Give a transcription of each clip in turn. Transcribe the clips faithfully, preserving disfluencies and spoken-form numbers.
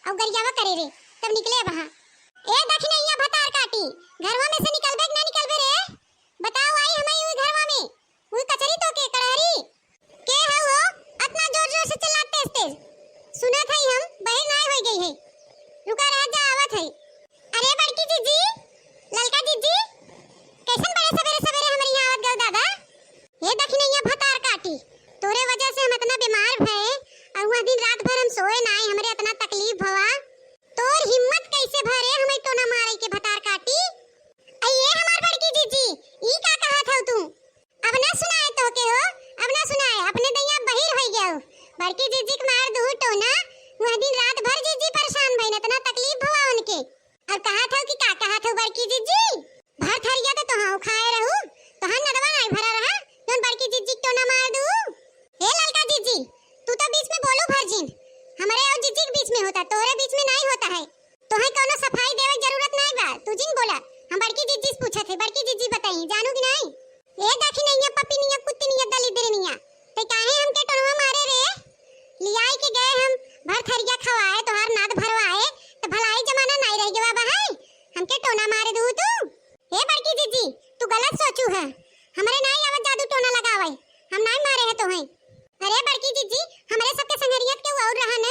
अब गरियावा करे रे, तब निकले अब हाँ। ए दखिनैया भतार काटी, घरवा में से निकलबे कि ना निकलबे रे? बताओ, आई हम ई घरवा में, उही कचरी तो के कड़हरी। के हऊ हो, अतना जोर जोर से चिल्लात तेज तेज? सुनत हई हम, बहिर नाय होई गई है। रुका रह जा, आवत है। अरे बड़की जिज्जी, ललका जिज्जी, कैसन बड़े सबेरे सबेरे हमरे यहाँ आवत गऊ दादा? हे दखिनैया भतार काटी, तोरे वजह से हम अतना बीमार भए, और वह दिन रात भर हम सोए नाय, हमरे अतना तकलीफ भवा। तोर हिम्मत कैसे भरे हमें टोना मारे के भतार काटी? अये हमार बड़की जिज्जी, ई का कहत हऊ तू? अब ना सुनाए तोके हो, अब ना सुनाए, अपने दइया बहिर होई गया हो। बड़की जिज्जी के मार दू टोना, वह दिन रात भर जिज्जी परेशान भइन, अतना तकलीफ भवा उनके। और कहत हऊ कि का कहत हऊ बड़की जिज्जी? भर थरिया तो तोहाँ उखाए रहू, तोहाँ नदवा नाई भरा रहा, जौन बड़की जिज्जी के टोना मार दू। हे ललका जिज्जी, तू तो बीच में बोलू भर जिन, हमरे और जिज्जी के बीच में होता, तोहरे बीच में नाई होता है। तोहे कौनो सफाई देवे के जरूरत नाई बा, तू जिन बोला। हम बड़की जिज्जी से पूछत है, बड़की जिज्जी बताई, जानू कि नाई? ए दखिनैया पपिनिया कुत्तिनिया दलिद्रिनिया, ते काहे हमके टोनवा मारे रे? लियाई के गए हम भर थरिया खवाए, तोहार नाद भरवाए, तो भलाई जमाना नाई रह गवा बा है, हमके टोना मारे दू तू। हे बड़की जिज्जी, तू गलत सोचू है, हमरे नाई आवत जादू टोना लगावे, हम नाई मारे है तोहे। अरे बड़की जिज्जी, हमरे सबके संगरियत के और रहा न,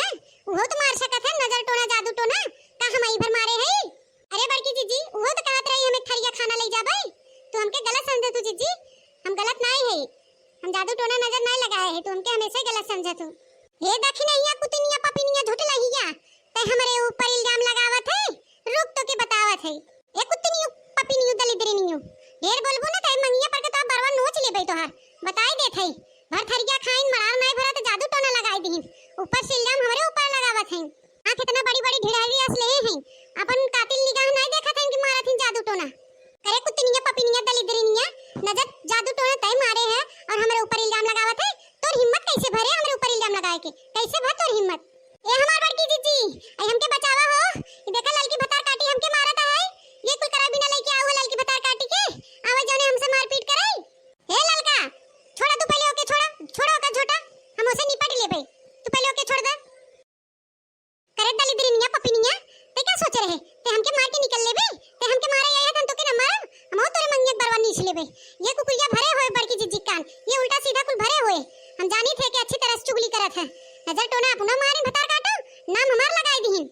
उहो तो मार सकत है नजर टोना जादू टोना, का हम ई भर मारे है? अरे बड़की जिज्जी, उहो तो कहत रही हम एक थरिया खाना ले जाबे, तू हमके गलत समझे तू जिज्जी, हम गलत नाई है, हम जादू टोना नजर नाई लगाए है, तू हमके हमेशा ही गलत समझे तू। हे दखिनैया कुतिनिया पपिनिया झुठलहिया, ते हमरे ऊपर इल्जाम लगावत है, रुक तोके बतावत है। ए कुत्तिनियू, पपिनियू, दलिद्रिनियू, ढेर बोलबू ना त मंगिया पर के तो बरवा नोच लेबे तोहार। बताई देत हई, भर थरिया खाइन, मरार नाई भरा त जादू टोना लगाई दीन। ऊपर से इल्जाम हमरे ऊपर लगावत हई। आँख इतना बड़ी बड़ी ढिढ़ारी अस लेहे हई, अपन कातिल निगाह नाई देखत हई कि मारत हई जादू टोना। करे कुत्तिनिया, पपिनिया, दलिद्रिनिया, नजर जादू टोना तय मारे है और हमरे ऊपर इल्जाम लगावत है। तोर हिम्मत कैसे भरे हमरे ऊपर इल्जाम लगाए के? कैसे भर तोर हिम्मत? ए हमार बड़की जिज्जी, आई हमके बचावा हो। ई देखा ललकी भतार काटी हमके मारत है। ये कुल करा बिना लइके आऊ है ललकी भतार काटी के। आवे जौने हमसे मारपीट करे। हे ललका, छोड़ा तू पहले ओके, छोड़ा, छोड़ा ओका झोटा। हम ओसे निपट लेबे। तू पहले ओके छोड़ दे। करे दलिद्रिनिया पपिनिया, ते का सोचे रहे? ते हमके मार के निकल लेबे? ते हमके मारे आया था, तोके ना मारब? हम तोरे मंगिया के बरवा नीच लेबे। ये कुकुरिया भरे होए बड़की जिज्जी कान, ये उल्टा सीधा कुल भरे होए। हम जानी थे कि अच्छी तरह से चुगली करत है। नजर टोना अपना मारे भतार काटो, नाम हमार लगाई दीन।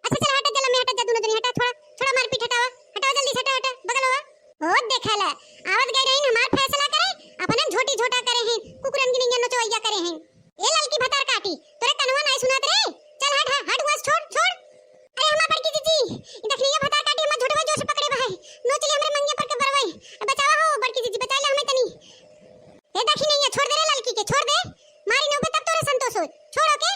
अच्छा चल हटा, जला में हटा जा, दोनों जनी हटा, थोड़ा, थोड़ा मारपीट हटावा, हटावा जल्दी से, हटा, हटा, बगल हुआ। ओ देखा ला, आवत गए रहीन हमार फैसला करे, अपने झोटी झोटा करे हैं, कुकुरन की नैया नचवैया करे हैं। ए ललकी भतार काटी, तोरे कनवा नाई सुनात रे? चल हट, हट, हट, हुआ से छोड़, छोड़। अरे हमार बड़की जिज्जी, ई दखिनैया भतार काटी हमार झोटवा जोर से पकड़े बा है, नोच ले हमरे मंगिया पर के बरवई। ए बचावा हो बड़की जिज्जी, बचा ले हमें तनी। ए दखिनैया, छोड़ दे रे ललकी के, छोड़ दे। मारी नौबे तब तोरे संतोष होई। छोड़ ओके।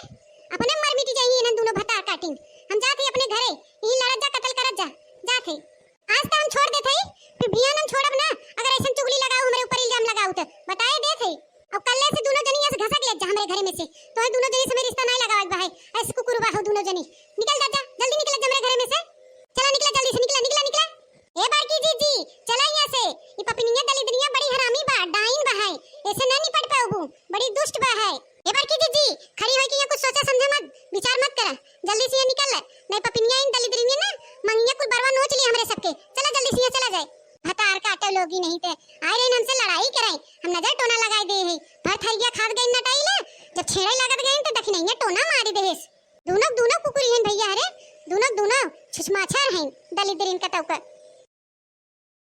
अपने मर मिटी जाई इन्हन दोनों भतार काटिन। हम जात हई अपने घरे, यही लड़त जा, कत्ल करत जा। जात हई। आज तो हम छोड़ देत हई, फिर बिहान हम छोड़ब ना, अगर ऐसन चुगली लगाऊ, हमरे ऊपर इल्जाम लगाऊ तो। बताए देत हई। अब कल्ले से दोनों जनी ऐसे घसक ले जा हमरे घरे में से। तोहे दोनों जनी से मेरी रिश्ता नहीं लगावे के बा है। ऐसे कुकुर बा हो दोनों जनी। निकल जा, जा, जल्दी निकल जा हमरे घरे में से। चला निकला जल्दी से, निकला, निकला, निकला। ए बड़की जिज्जी, चला यहाँ से। ई पपिनिया दलिद्रिया बड़ी हरामी बा, डाइन बा है। ऐसे ना निपट पाऊबू, बड़ी दुष्ट बा है। ए बड़की जिज्जी, खड़ी होई के यहाँ कुछ सोचा समझा मत, विचार मत करा। जल्दी से यहाँ निकल ले, नहीं पपिनिया इन दलिद्रिया ना मंगिया कुल बरवा नोच ली हमरे सबके। चला जल्दी से यहाँ चला जाए। भतार काटो लोगी नहीं ते, आए रहीन हमसे लड़ाई करे, हम नजर टोना लगाई दे है। भर थरिया खाद गई नटाई ले, जब छेड़े लगत गई तो दखिनैया टोना मारी देहेस। दोनों, दोनों कुकुरियन भैया हरे, दोनों, दोनों छुछमाछर हैं, दलिद्रिन कतौ का।